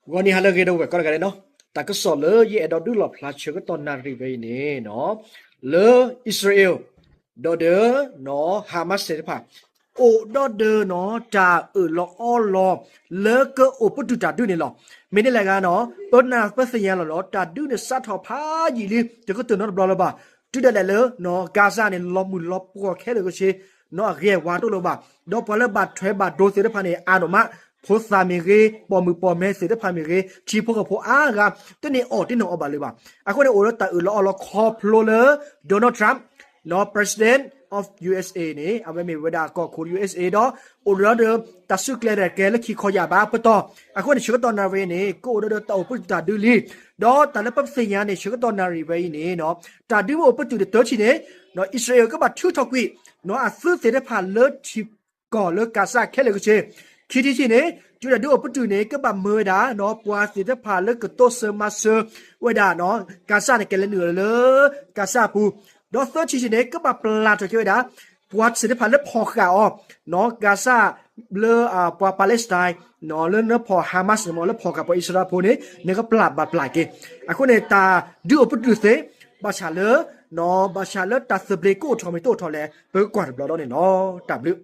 ဂီၤနံၤဟါလၢအဂ့ၤ ဒီပုၢ်ဝဲၢ်ကိးဂၤဒဲးနီၤ, တၢ်ကစီၣ်လၢယအဲၣ်ဒိးဒုးလီၣ်ဖျါဆၢကတီၢ်နၣ်ရံၣ်ဝဲအံၤန့ၣ်နီၤ, လၢအံၣ်စရ့လး ဒီးဒီး Hamas သ့ၣ်တဖၣ် အိၣ်ဒီးဒီးနီၤ တၢ်အၢၣ်လီၤအီလီၤ လၢကအိၣ်ပတုာ်တၢ်ဒုးန့ၣ်လီၤ. မ့ၢ်ဒ်လဲၣ်ဂ့ၤနီၤ ပနၢ်ပသ့ၣ်ညါလီၤလီၤ တၢ်ဒုးန့ၣ်စးထီၣ်ဖးယံာ်လံ တကတၢၢ်နီတဘျီလၢၤဘၣ်. တုၤဒၣ်လဲာ်လၢ Gaza န့ၣ် လီၤမုၢ်လီၤပှီၢ်ခဲလၢာ်ခဲဆ့ နီၤ အဂ့ၤအဝါတအိၣ်လၢၤဘၣ်. ဒီးပှၤလၢဘၣ်ထွဲဘၣ်ဒိသ့ၣ်တဖၣ်န့ၣ် အါဒိၣ်မး ဖိသၣ်မ့ၢ်ဂ့ၤ ပိာ်မုၣ်ပိာ်မၢသ့ၣ်တဖၣ်မ့ၢ်ဂ့ၤ ထံဖိကီၢ်ဖိအါဂၤ တန့ၢ်အီၣ်တန့ၢ်အီဘၣ်လၢၤဘၣ်. အဃိန့ၣ် အိၣ်ဒီးတၢ်အၢၣ်လီၤအီလီၤခီဖျိလၢ Donald Trump နီၤ President of USA န့ၣ် အဝဲမ့ၢ်ဝဲဒၣ်ကီၢ်ခိၣ် USA ဒီး အိၣ်ဒီးတၢ်စုကျဲၤတၢ်ကဲလၢခံခီယာ်ဘၣ်ပတီၢ်. အဃိန့ၣ် ဆၢကတီၢ်နၣ်ရံၣ်န့ၣ် ကအိၣ်ဒီးတၢ်အိၣ်ပတုာ်တၢ်ဒုးလံ. ဒီးတၢ်လၢပသ့ၣ်ညါန့ၣ် ဆၢကတီၢ်နၣ်ရံၣ်ဝဲအံၤန့ၣ်နီၤ တၢ်ဒုးမ့ၢ်အိၣ်ပတုာ်န့ၣ် တထံၣ်န့ၣ် အံၣ်စရ့လးကဘၣ်ထုးထီၣ်ကွံာ် နီၤ အသုးသ့ၣ်တဖၣ်လၢထံကီၢ်လၢ Gaza ခဲလၢာ်ခဲဆ့. ခံထံၣ်တထံၣ်န့ၣ် တုၤတၢ်ဒုးအိၣ်ပတုာ်န့ၣ် ကဘၣ်မၢဝဲဒၣ်နီၤ ပှၤသ့ၣ်တဖၣ်လၢကတိစၢၤမၤစၢၤဝဲဒၣ်နီၤ Gaza န့ၣ် ကလဲၤနုာ်လီၤလၢ Gaza အပူၤ. ဒီးသၢထံၣ်တထံၣ်န့ၣ် ကဘၣ်ပျၢ်ထီၣ်က့ၤဝဲဒၣ် ပှၤသ့ၣ်တဖၣ်လၢဖီၣ်ဃာ်အီၤ နီၤ Gaza လၢ ပှၤ Palestine နီၤ လၢနဖီၣ် Hamas မ့ၢ်လၢဖီၣ်ဃာ်ပှၤအံၣ်စရ့လးဖိန့ၣ် နကပျၢ်ဘၣ်ပျၢ်က့ၤ. အဃိန့ၣ် တၢ်ဒုးအိၣ်ပတုာ်သ့ ဘၣ်ဆၣ်လၢ နီၤ ဘၣ်ဆၣ်လၢတၢ်သဘျ့ကအိၣ်ထီၣ်မ့ၢ်တအိၣ်ထီၣ်လဲၣ် ပကကွၢ်တဘျီဒီးန့ၣ်လီၤ. တၢ်ဘျုး